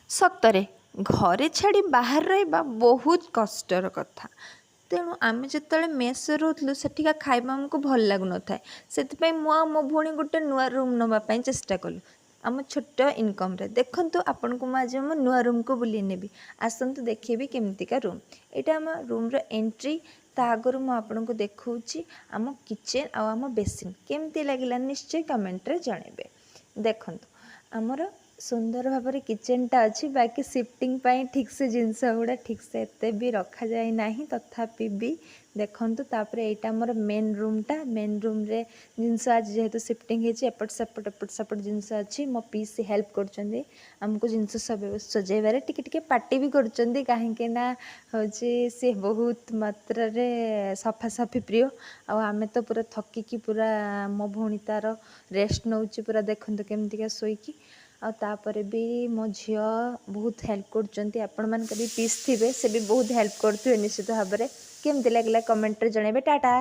ସତରେ ଘରେ ଛାଡ଼ି ବାହାରେ ରହିବା ବହୁତ କଷ୍ଟର କଥା। ତେଣୁ ଆମେ ଯେତେବେଳେ ମେସ୍ରେ ରହୁଥିଲୁ, ସେଠିକା ଖାଇବା ଆମକୁ ଭଲ ଲାଗୁନଥାଏ। ସେଥିପାଇଁ ମୁଁ ଆଉ ମୋ ଭଉଣୀ ଗୋଟେ ନୂଆ ରୁମ୍ ନେବା ପାଇଁ ଚେଷ୍ଟା କଲୁ ଆମ ଛୋଟ ଇନକମ୍ରେ। ଦେଖନ୍ତୁ, ଆପଣଙ୍କୁ ମୁଁ ଆଜି ଆମ ନୂଆ ରୁମ୍କୁ ବୁଲେଇ ନେବି। ଆସନ୍ତୁ, ଦେଖେଇବି କେମିତିକା ରୁମ୍। ଏଇଟା ଆମ ରୁମ୍ର ଏଣ୍ଟ୍ରି। ତା ଆଗରୁ ମୁଁ ଆପଣଙ୍କୁ ଦେଖାଉଛି ଆମ କିଚେନ୍ ଆଉ ଆମ ବେସିନ୍। କେମିତି ଲାଗିଲା, ନିଶ୍ଚୟ କମେଣ୍ଟରେ ଜଣାଇବେ। ଦେଖନ୍ତୁ, ଆମର ସୁନ୍ଦର ଭାବରେ କିଚେନ୍ଟା ଅଛି। ବାକି ସିଫ୍ଟିଂ ପାଇଁ ଠିକ୍ସେ ଜିନିଷ ଗୁଡ଼ା ଠିକ୍ସେ ଏତେ ବି ରଖାଯାଇ ନାହିଁ। ତଥାପି ବି ଦେଖନ୍ତୁ। ତାପରେ ଏଇଟା ଆମର ମେନ୍ ରୁମ୍ଟା। ମେନ୍ ରୁମ୍ରେ ଜିନିଷ ଆଜି ଯେହେତୁ ସିଫ୍ଟିଂ ହେଇଛି, ଏପଟ ସେପଟ ଏପଟ ସେପଟ ଜିନିଷ ଅଛି। ମୋ ପିଇସି ହେଲ୍ପ କରୁଛନ୍ତି ଆମକୁ ଜିନିଷ ସବୁ ସଜେଇବାରେ। ଟିକେ ଟିକେ ପାଟି ବି କରୁଛନ୍ତି, କାହିଁକି ନା ହେଉଛି ସିଏ ବହୁତ ମାତ୍ରାରେ ସଫାସଫି ପ୍ରିୟ। ଆଉ ଆମେ ତ ପୁରା ଥକିକି ପୁରା, ମୋ ଭଉଣୀ ତାର ରେଷ୍ଟ ନେଉଛି ପୁରା, ଦେଖନ୍ତୁ କେମିତିକା ଶୋଇକି। ଆଉ ତାପରେ ବି ମୋ ଝିଅ ବହୁତ ହେଲ୍ପ କରୁଛନ୍ତି। ଆପଣମାନଙ୍କର ବି ପିଇସି ଥିବେ, ସେ ବି ବହୁତ ହେଲ୍ପ କରୁଥିବେ ନିଶ୍ଚିତ ଭାବରେ। କେମିତି ଲାଗିଲା, କମେଣ୍ଟରେ ଜଣାଇବେ। ଟାଟା।